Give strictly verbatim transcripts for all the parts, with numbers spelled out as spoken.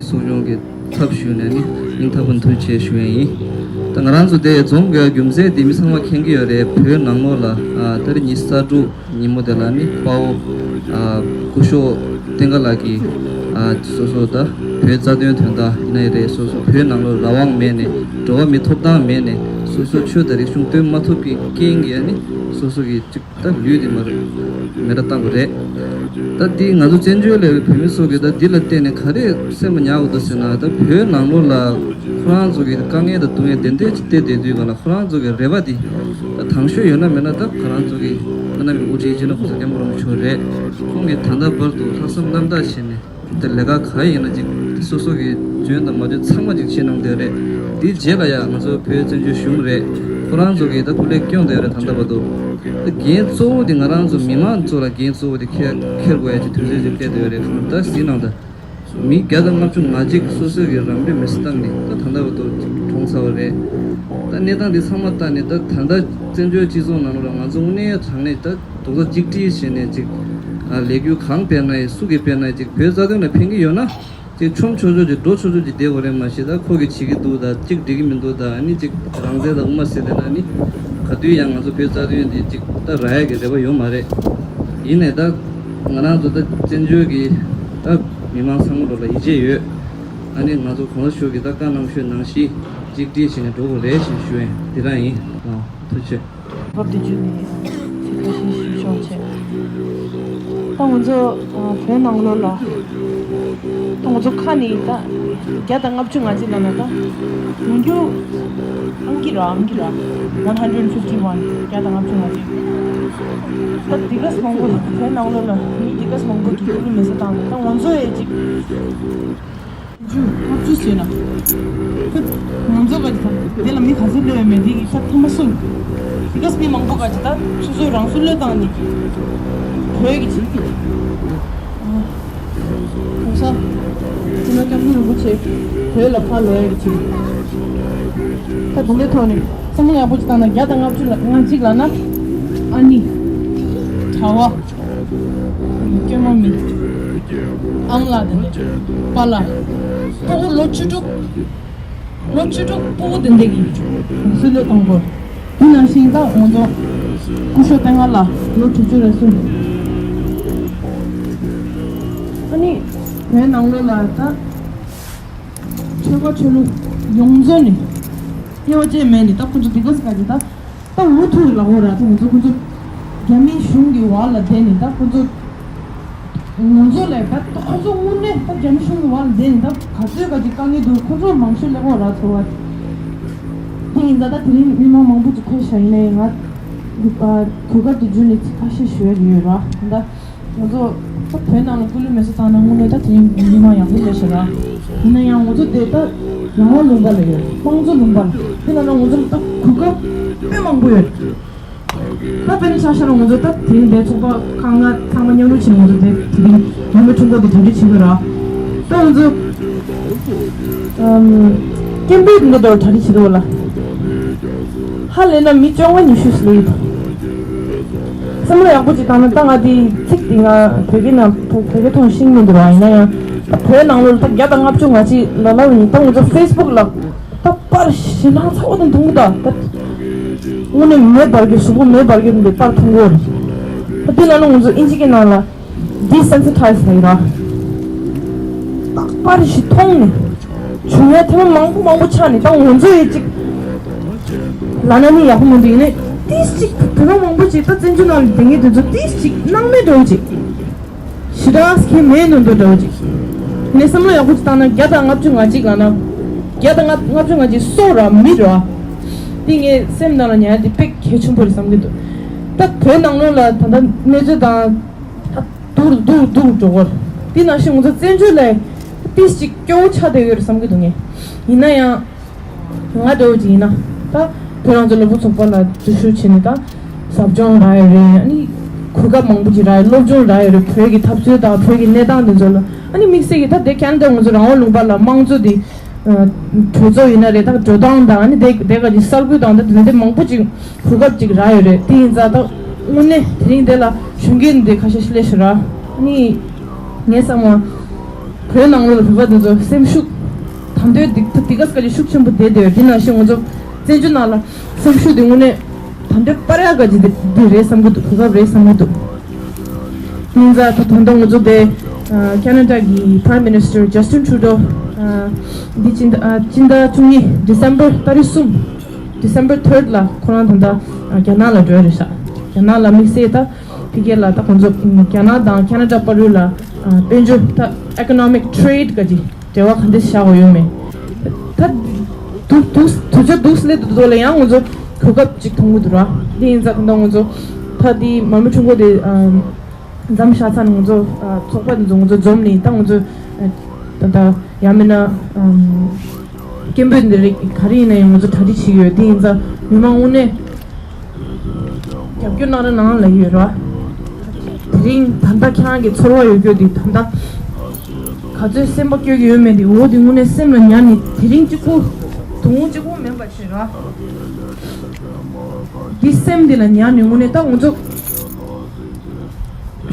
གསོ་སྦྱོང་གི་ཐབས་ཞུས་ནས་ནི་སྙིང་ཐག་པ་ནས་ཐུགས་རྗེ་ཆེ་ཞུ་ཡས་ཡིན། ད་ང་རང་ཚོ་དེ་འཛོམས་དགོས་རྒྱུ་མཚན་དེ་མི་ཚང་མ་མཁྱེན་གྱི་ཡོད་རེད། བོད་ནང་ལོགས་ལ་ཨ་ད་རེས་ཉི་ཤུ་རྩ་དྲུག་ཉིན་མོ་དེ་ལ་ནི་དཔའ་བོ་ཨ་སྐུ་ཞབས་བསྟན་དགའ་ལགས་ཀྱིས་ཨ་སོ་སོ་ད་བོད་རྩ་དོན་དོན་དག་ཡིན་ན་ཡང་རེད། སོ་སོ་བོད་ནང་ལོགས་རང་དབང་མེད་ནས་འགྲོ་བ་མིའི་ཐོབ་ཐང་མེད་ནས་སོ་སོ་ཆོས་དང་རིག་གཞུང་སྟོན་མ་ཐུབ་ཀྱི་རྐྱེན་གྱིས་ཨ་ནི་སོ་སོ་གི་ཅིག་ད་ལུས་དེ་མར་མེ་ར་བཏང་དགོས་རེད། ད་འདི་ང་ཚོ་བཙན་བྱོལ་ལ་བོད་མི་ཚོ་གིས་ད་འདི་ལ་བརྟེན་ནས་ག་རེ་སེམས་ལ་ཉར་དགོས་འདུག་ཟེར་ན། ད་བོད་ནང་ལོགས་ལ་ཁོ་རང་ཚོ་གི་དཀའ་ངལ་དང་སྡུག་བསྔལ་དེ་འདྲས་ཅིག་བལྟས་བསྡད་དུས་ག་ལ་ཁོ་རང་ཚོ་གི་རེ་བ་འདི་ད་དང་ཤོས་ཡོད་ན་མེད་ན་ད་ཁོ་རང་ཚོ་གི་བླ་ན་མེད་པའི་དབུ་ཁྲིད་སྤྱི་ནོར་༸གོང་ས་༸སྐྱབས་མགོན་རིན་པོ་ཆེ་རེད། ཁོང་གིས་ད་ལྟ་བར་དུ་ལྷག་བསམ་རྣམ་དག་བྱས་ནས། དེ་ལས་ཀ་ག་ཡིན་ན་ཅིག་སོ་སོ་གི་འཇོན་དང་མ་འཇོན་ཚང་མ་ཅིག་བྱེད་གནང་བསྡད་རེད། དེའི་རྗེས་ལ་ཡ་ང་ཚོ་བོད་བཙན་བྱོལ་གཞུང་རེད། ཁོ་རང་ཚོ་གིས་ད་སྐུ་ལས་སྐྱོན་བསྡད་རེད། ད་ལྟ་བར་དུ་ད་འགན་གཙོ་བོ་དེ་ང་རང་ཚོ་མི་མང་ཚོ་ལ་འགན་གཙོ་བོ་དེ་འཁྱེར་འཁྱེར་དགོས་ཡ་ཅིག་དུས་ཚོད་ཅིག་སླེབས་བསྡད་རེད། ཁོང་ད་གཟིགས་གནང་ད། མི་བརྒྱ་དང་ལྔ་བཅུ་ང་གཅིག་སོ་སོ་གི་རང་འབྲས་མེ་སྲེག་བཏང་ནས་ད་ད་ལྟ་བར་དུ་གྲོངས་ཚར་བ་རེད། ད་གནས་སྟངས་འདི་ཚང་མ་ལྟ་ནས་ད་ད་ལྟ་བཙན་བྱོལ་སྤྱི་ཚོགས་ནང་ལོགས་ལ་ང་ཚོ་དངོས་གནས་དྲང་གནས་ད་རྡོག་རྩ་གཅིག་སྒྲིལ་བྱས་ནས་ཅིག་ཨ་ལས་འགུལ་གང་སྤེལ་ན་ཡང་སུ་གིས་སྤེལ་ན་ཡང་ཅིག་བོད་རྩ་དོན་ལ་ཕན་གྱི་ཡོད་ན་ཅིག་མཆོང་ཆོག་ཆོག་ཅིག་འགྲོ་ཆོག་ཆོག་ཅིག་བསྡད་དགོས་རེད། མ་གཞི་ད་ཁོ་གིས་བྱེད་ཀྱི་འདུག་ད་ཅིག་འགྲིག་གི་མི་འདུག་ད་ཨ་ནི་ཅིག་རང་བཙན་དང་དབུ་མ་ཟེར་བསྡད་ན་ནི་ག་དུས་ཡང་ང་ཚོ་བོད་རྩ་དོན་འདི་ཅིག་ད་རག་ཡ་གི་རེ་བ་ཡོད་མ་རེད། ཡིན་ནའི་ད་ང་རང་ཚོ་ད་བཙན་བྱོལ་གྱི་ད་མི་མང་ཚང་མ་ལོ་ལ་ཡིད་ཆེས་ཡོད། ཨ་ནི་ང་ཚོ་གོང་ས་མཆོག་གིས་ད་བཀའ་གནང་ཤོས་ནང་བཞིན་གཅིག་སྒྲིལ་བྱས་ནས་འགྲོ་དགོས་རེད་ཞེས་ཞུ་ཡས་འདི་རང་ཡིན། ཨ་ཐུགས་རྗེ་ཆེ། བབ་དེ་བརྒྱུད་ནས་ཚིག་ཁ་ཤས་ཞུ་ཆོག་བྱས། ད་ང་ཚོ་ཨ་བོད་ནང་ལོགས་ལ་ད་ང་ཚོ་ཁ་ནས་ད་བརྒྱ་དང་ལྔ་བཅུ་ང་གཅིག་ལབ་ན་ད་ཉུང་རྒྱུ་ཨང་ཀི་ར་ཨང་ཀི་ར་one hundred fifty one བརྒྱ་དང་ལྔ་བཅུ་ང་གཅིག་ད་འདི་ག་ས་མང་པོ་བོད་ནང་ལོགས་ལ་མི་འདི་ག་ས་མང་པོ་གིས་སྐུ་ལུས་མེ་སྲེག་བཏང་ནས་ད་ང་ཚོ་ཡས་ཅིག་ལྔ་བཅུ་ལྔ་བཅུ་ཟེར་ན། ཁོ་ང་ཚོ་ག་ཅི་ད་དེ་ལ་མི་ག་ཚོད་ལོས་མེད་དེ་གི་ས་ཐོན་པ་སུ། དེ་ག་ས་མི་མང་པོ་ག་ཅི་ད་སོ་སོའི་རང་སྲོག་བློས་བཏང་ནས་བོད་ཀྱི་ཆེད་དུ། གོང་ས་སྤྱི་ནོར་༸སྐྱབས་མགོན་རིན་པོ་ཆེ་བོད་ལ་ཕར་ལོག་ཡ་གི་ཆེད་དུ། ད་དུང་ལས་ཐོག་ནས་བསམ་བློ་ཡག་པོ་ཅིག་བཏང་ན་བརྒྱ་དང་ལྔ་བཅུ་ལ་ལྔ་གཅིག་ལབ་ན་ཨ་ནི་གྲྭ་བ། སྐྱོ་མ་མི། ཨང་ལགས་དང་། པཱ་ལགས། སྤུ་གུ་ལོ་བཅུ་དྲུག་ལོ་བཅུ་དྲུག་སྤུ་གུ་དེ་འདྲ་གི་སྲོག་བློས་གཏོང་དགོས། དེ་ནང་བཞིན་ད་ང་ཚོ་སྐུ་ཞབས་བསྟན་དགའ་ལགས་ལོ་དྲུག་ཅུ་རེད་སོང་། ཨ་ནི་བོད་ནང་ལོགས་ལ་ད་ཆོལ་ཁ་ཆོས་ལུགས་ཡོངས་རྫོགས་ནས་དབྱེ་བ་ཅན་མེད་ནས་ད་ཁོ་ཚོ་འདི་ག་ས་ག་གི་ད། ད་འུ་ཐུག་ལ་འོ་ར་ད་ང་ཚོ་ཁོ་ཚོ་རྒྱ་མིའི་གཞུང་གི་འོག་ལ་བསྡད་ནས་ད་ཁོ་ཚོ་ང་ཚོ་ལས་ད་ཁོ་ཚོ་དངོས་གནས་ད་རྒྱ་མི་གཞུང་གི་འོག་ལ་བསྡད་ནས་ད་ག་ཚོད་ག་ཅིག་དཀའ་ངལ་འདུག་ཁོ་ཚོ་མང་ཤོས་ལས་འོ་ར་ཚོ་བ། དེ་ཡིན་ད་ད་དེ་རིང་མི་མང་མང་པོ་ཅིག་ཕེབས་ཤག་ཡིན་ནའི་ང་གོ་སྐབས་དེ་བརྒྱུད་ནས་ཚིག་ཁ་ཤས་ཞུ་ཡ་ཡོད་ར་ད། ང་ཚོ་ད་བོད་ནང་ལ་སྐུ་ལུས་མེ་སྲེག་བཏང་ན་དངོས་གནས་ད་དེ་རིང་མི་མང་ཡག་པོ་སླེབས་ཤག་ར། ཡིན་ན་ཡང་ང་ཚོ་དེ་ད་རང་དབང་ལུང་པ་ལ་ཡོད། དམངས་གཙོ་ལུང་པ་ལ་དེ་ལ་ན་ང་ཚོ་ལ་ད་གོ་སྐབས་དཔེ་མང་པོ་ཡོད། ད་དཔེར་ན་ཆ་བཞག་ན་ང་ཚོ་ད་དེ་རིང་འདའི་ཚོགས་པ་ཁག་ལྔ་ཚང་མ་མཉམ་རུབ་བྱས་ནས་ང་ཚོ་དེ་དེ་རིང་ཉིན་མོ་ཆུང་ཀོ་དེ་གྲ་སྒྲིག་བྱེད་དགོས་ར། ད་ང་ཚོ་ཨམ་སྐད་འབོད་འདི་འདྲ་དོར་གྲ་སྒྲིག་བྱེད་དགོས་ལ། ཧ་ལས་ན་མི་བཅོ་ལྔ་ཉི་ཤུ་ཞིག་སླེབས་ཡོད། བསམ་བློ་ཡག་པོ་ཅིག་བཏང་ན། ད་ང་དེ་ཚིག་དེ་ང་བོད་སྐད་ནང་བོད་སྐད་ཐོག་ཤེས་མི་འདུག་ར། ཡིན་ན་ཡང་ད་བོད་ནང་ལོགས་ལ་ད་བརྒྱ་དང་ལྔ་བཅུ་ང་གཅིག་ལ་ལབ་ཡིན། ད་ང་ཚོ་ཕེ་སི་བུག་ལ་ད་པར་ཞེད་སྣང་ཚ་བོ་དང་མཐོང་གི། ད་ད་དངོས་གནས་མེ་འབར་གི་གཟུགས་པོ་མེ་འབར་གི་འདི་པར་མཐོང་གི་ཡོད་རེད། ད་དེ་ལ་ནི་ང་ཚོ་ཨིན་ཇི་སྐད་ནང་ལ་ཌི་སེན་སི་ཊའི་ཛི་ལབ་ཡོད་ར། རྟག་པར་ཞིག་མཐོང་ནས་བྱུང་བའི་ཐེངས་མ་མང་པོ་མང་པོ་ཆགས་ནས། ད་ང་ཚོ་ཡི་གཅིག་ལབ་ན་ནི་ཡག་པོ་མི་འདུག་ཡིན་ནའི་ཏིས་གཅིག་བོད་པ་མང་པོ་ཅིག་ད་བཙན་བྱོལ་ནང་ལ་བསྡད་མཁན་དེ་ཚོ་ཏིས་གཅིག་སྣང་མེད་འདྲ་བོ་ཅིག་ཞེ་དྲག་གང་མེད་ནོ་འདུག་འདྲ་བོ་ཅིག་ངས་བསམ་བློ་ཡག་པོ་ཅིག་བཏང་ན་བརྒྱ་དང་ལྔ་བཅུ་ང་གཅིག་ལབ་ན། བརྒྱ་དང་ལྔ་བཅུ་ང་གཅིག་སྲོག་ར་མི་ར། དེ་ངའི་སེམས་ནང་ལ་ཉར་དེ་དཔེ་གལ་ཆེན་པོ་རེད་བསམ་གྱི་འདུག་ད་བོད་ནང་ལོགས་ལ་ད་ལྟ་གནས་ཚུལ་དང་ད་སྡུག་སྡུག་སྡུག་འགྲོ་གི་རེད། དེ་ནང་བཞིན་ང་ཚོ་བཙན་བྱོལ་ལ་ཏིས་གཅིག་སྐྱོ་བོ་ཆགས་བསྡད་ཡོད་རེད་བསམ་གྱི་འདུག་ངས། ཡིན་ན་ཡང་ང་འདྲ་བོ་ཅིག་ཡིན་ན། ད་བོད་རང་བཙན་སློབ་ཕྲུག་ཚོགས་པ་ལ་འཛུལ་ཞུགས་བྱས་ནས་ད་ཟབ་སྦྱོང་རག་ཡོད་རེད། ཨ་ནི་གོ་སྐབས་མང་པོ་ཅིག་རག་ཡོད། སློབ་སྦྱོང་རག་ཡོད་རེད། བོད་ཀྱི་འཐབ་རྩོད་དང་བོད་ཀྱི་གནས་སྟངས་དེ་ཚོ་ལ། ཨ་ནི་དམིགས་བསལ་གྱིས་ད་དེ་ཁེ་ན་ཌ་ང་ཚོ་རང་དབང་ལུང་པ་ལ་དམངས་གཙོ་དེ་གྲོས་ཚོགས་ཡིན་ན་རེད། ད་གྲོས་སྟངས་དང་ཨ་ནི་དེ་དེ་ག་ཅིག་གསར་འགོད་དང་ད་དེ་འདྲ་མང་པོ་ཅིག་གོ་སྐབས་ཅིག་རག་ཡོད་རེད། དེ་ཡིན་ཙང་ད་དངོས་གནས་དེ་རིང་དེ་ལ་ཞུགས་མཁན་དེ་ཁ་ཤས་ཤིག་སླེབས་ཤག་ར། ཨ་ནི་ངས་བསམ་བ། བོད་ནང་ལོགས་ལ་བོད་པ་དེ་ཚོ་སེམས་ཤུགས་ད་དུང་འདི་འདི་ག་ས་ག་ཅིག་ཤུགས་ཆེན་པོ་བསྡད་བསྡད་ཡོད། དེ་ནང་བཞིན་ང་ཚོ་བཙན་བྱོལ་ནང་ལ་སེམས་ཤུགས་དེ་དངོས་གནས་ད་དུང་སྤར་ཡག་ག་ཅིག་འདི་འདི་རེད་བསམ་གྱི་འདུག་གོ་སྐབས་རེད་བསམ་གྱི་འདུག་ཡིན་ཙང་ད་ད་ལྟ་ང་ཚོ་དེ་ཨ་ཁེ་ན་ཌ་གི་Prime Minister Justin Trudeau ཨ་འདི་སྤྱི་ཟླ་ཨ་སྤྱི་ཟླ་བཅུ་གཉིས་December ཏ་རིག་གསུམ། December third ལ་ཁོ་རང་ད་ལྟ་ཨ་རྒྱ་ནག་ལ་འགྲོ་ཡ་རེད་ཤག་རྒྱ་ནག་ལ་དམིགས་བསལ་ད་ཕ་གི་ལ་ད་ཁོང་ཚོ་རྒྱ་ནག་དང་ཁེ་ན་ཌ་བར་དུ་ལ་ཨ་དཔལ་འབྱོར་ད་economic trade ག་ཅིག་འབྲེལ་བ་ག་འདྲ་བཞག་དགོས་ཡོད་མེད། ད་དུ་དུ་དུས་ཚོད་འདུག་སླེབས་འདུག་ལ་ཡང་ང་ཚོ་གོ་སྐབས་ཅིག་མཐོང་གི་འདུག་ར། དེ་ཡིན་ཙང་ད་ལྟ་ང་ཚོ་ད་དེ་མར་མེ་ཁྲོམ་སྐོར་དེ་ཨམ་མཚམས་བཞག་ཚར་ནས་ང་ཚོ་ཨ་ཚོགས་པ་དེ་ཚོ་ང་ཚོ་འཛོམས་ནས་ད་ང་ཚོ་ཨ་ད་ད་ཡང་མིན་ན་ཨམ་སྐད་འབོད་འདི་རིགས་ག་རེ་ཡིན་ན་ཡང་ང་ཚོ་གྲ་སྒྲིག་བྱེད་ཀྱི་ཡོད། དེ་ཡིན་ཙང་མི་མང་དངོས་གནས་རྒྱབ་སྐྱོར་གནང་རོགས་གནང་ལབ་ཀྱི་ཡོད་ར། དེ་རིང་ད་ལྟ་ཁྱེད་རང་གི་ཚོར་བ་ཡོད་རྒྱུ་དེ་ད་ལྟ་ག་ཚོད་སེམས་པ་སྐྱོ་གི་ཡོད་མེད་དེ་འོ་དེ་དངོས་གནས་སེམས་ལ་ཉར་ནས་དེ་རིང་གཅིག་པུ་དུང་གཅིག་པུ་མིན་པ་བྱེད་ར། འདི་སེམས་འདི་ལ་ཉར་ནས་དངོས་གནས་ད་ང་ཚོ་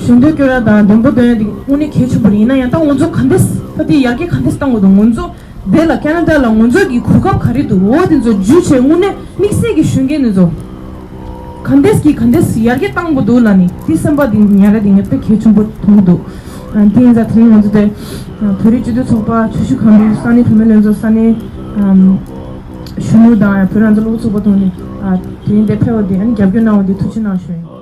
ཞུ་འདོད་སྐྱོ་ར་དང་འདོན་པོ་འདོན་ཡ་དེ་དངོས་གནས་གལ་ཆེན་པོ་རེད། ཡིན་ན་ཡང་ད་ང་ཚོ་ག་འདྲས་ད་དེ་ཡར་རྒྱས་ག་འདྲས་གཏང་དགོས་འདུག་ང་ཚོ་དེ་ལ་ཁེ་ན་ཌ་ལ་ང་ཚོ་གི་གོ་སྐབས་ག་རེ་འདུག་འོ་དེ་ཚོ་བརྒྱུད་བྱས་དངོས་གནས་དམིགས་བསལ་གྱི་ཞུ་མཁན་དེ་ཚོ་ག་འདྲས་ཀྱི་ག་འདྲས་ཡར་རྒྱས་གཏང་དགོས་འདུག་ལབ་ནས་དེ་སེམས་པ་དེ་ཉར་ཡ་དེ་ངས་དཔེ་གལ་ཆེན་པོ་མཐོང་གི་འདུག་ཨ་དེ་ཡིན་ཙང་དེ་རིང་ང་ཚོ་དེ་ཨ་བོད་རིགས་སྤྱི་མཐུན་ཚོགས་པ་ཆུ་བཞི་སྒང་དྲུག་ས་གནས་བུད་མེད་ལྷན་ཚོགས་ས་གནས་ཨམ་གཞོན་ནུ་དང་བོད་རང་བཙན་སློབ་ཕྲུག་ཚོགས་པ་ཐོག་ནས་ཨ་དེ་རིང་འདིར་ཕེབས་པ་དེ་ཨ་ནི་རྒྱབ་སྐྱོར་གནང་བ་དེ་ཐུགས་རྗེ་གནང་ཞུ་ཡིན།